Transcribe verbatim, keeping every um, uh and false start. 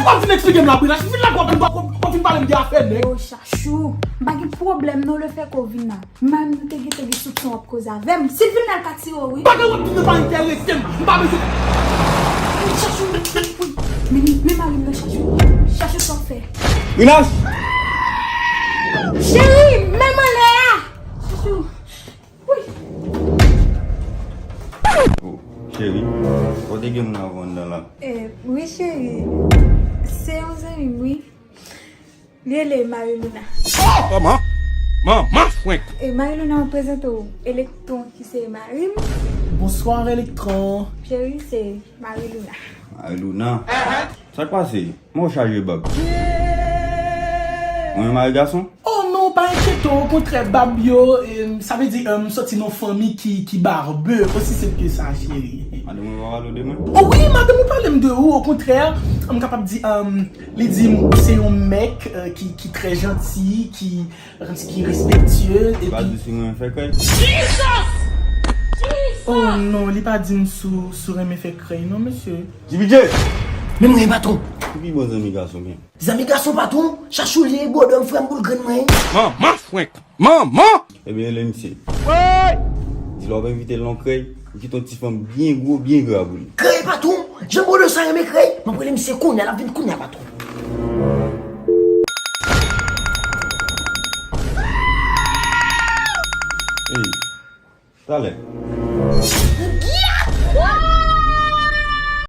W ap vin eksplike m la, Brinache. Vin la, w ap vin, w ap vin pale m de afè nèg. Yo, Chachou, m pa gen pwoblèm non, lefètke w vin la. Mari m te gentan gen soupson w ap koze avè m. Si l vin la, l ka tire w, wi. Bagay w ap di nan pa enterese m. M pa bezwen. Chachou, wi. Men, men mari m nan, Chachou. Chachou, sa w fè? Brinache! Cheri, men m anlè a! Chachou. Wi. Oh, cheri, ou te gen moun avè w anndan la? Eh, wi, cheri. Se yon zanmi m, wi. Li rele Mariluna. Oh! Kòman? Manman frenk! E Mariluna, mwen prezante w Elektron ki se mari m. Bonswa, Elektron. Cheri, se Mariluna. Mariluna? Sa k pase? Mwen chaje bab. Mwen mari gason? Oh non, pa enkyete w, okontrè, bab yo, em, sa vle di, em, m soti nan fanmi ki, ki barbe, osi senp ke sa, cheri. Madanm mwen pa pale w de mwen? Oh wi, madanm ou pale m de ou, okontrè, m kapab di, em, li di m ou se yon mèg, eh, ki, ki trè janti, ki, ki respektye, epi. Li pa di si mwen fè krèy? Jesus! Jesus! Oh non, li pa di m sou, sou renmen fè krèy, non, mesye. J P J! Men mwen, patwon! Ki pi bon zanmi gason gen? Zanmi gason, patwon, Chachou li ye, bòdè m, frè m, boul grenn mwen. Manman frenk! Manman! Ebyen, rele misye. Di l w ap envite l nan krèy, ou kite yon ti fanm byen gwo, byen gra pou li. Krèy, patwon? Jan bòdè sa renmen krèy? M ap rele misye kounye a, l ap vin kounye a, patwon. Ey, talè.